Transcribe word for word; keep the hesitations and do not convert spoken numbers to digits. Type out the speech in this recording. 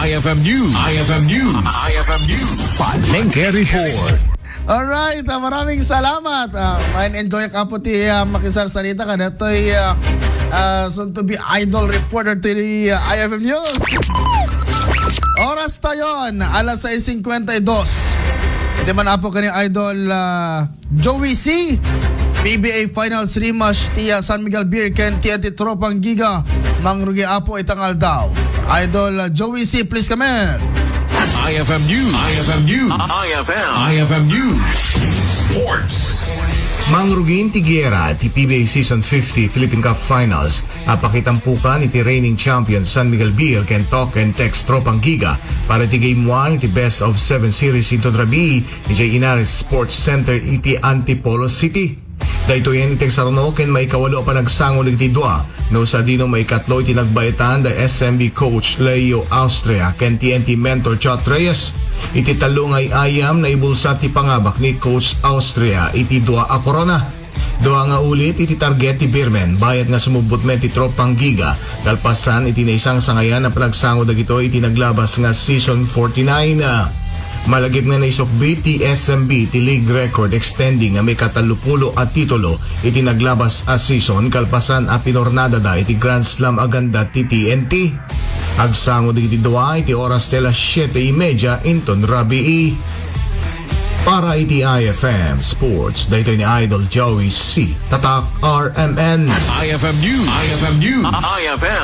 I F M News. I F M News. I F M News. Palengke Report. Alright, ah, maraming salamat. Ah, ma-enjoy ka po ti, ah, makisarsarita ka datoy, ah, ah, soon to be idol reporter to the, ah, I F M News. Oras tayon, alas sais cincuenta y dos. Iti man apo kani Idol, ah, Joey C. P B A Finals rematch ti, ah, San Miguel Beer ken ti, ah, ti Tropang Giga. Mangrugi apo itang aldaw. Idol, ah, Joey C, please come in. I F M News. I F M News. I F M. I F M News. Sports. Mangrugi ti giyera ti P B A Season fifty Philippine Cup Finals a pakitampukan iti reigning champion San Miguel Beer ken Talk and Text Tropang Giga para iti Game one iti Best of Seven Series inton rabii idiay Inares Sports Center iti Antipolo City. Daytoyen iti agsarno ken maikawalo a panagsangol iti dua, no sadino maikatlo iti nagbaetan da S M B coach Leo Austria ken T N T mentor Chot Reyes. Iti tallo nga ay-ayam, naibulsat ti pangabak ni Coach Austria iti dua a korona. Dua nga ulit iti target ti Beermen, bayat nga sumubbot met ti Tropang Giga, kalpasan iti naisangsangayan a panagsangod dagitoy iti naglabas nga season forty-nine. Malagip nga naisukbi ti S M B ti league record extending nga maikatallopulo a titulo iti naglabas a season kalpasan a pinurnadada iti Grand Slam a ganda ti T N T. Agsangod dagiti dua iti oras ti alas siete y media inton rabii. Para iti I F M Sports, daytoy ni Idol Joey C. Tatak R M N. I F M News. I F M News. I F M.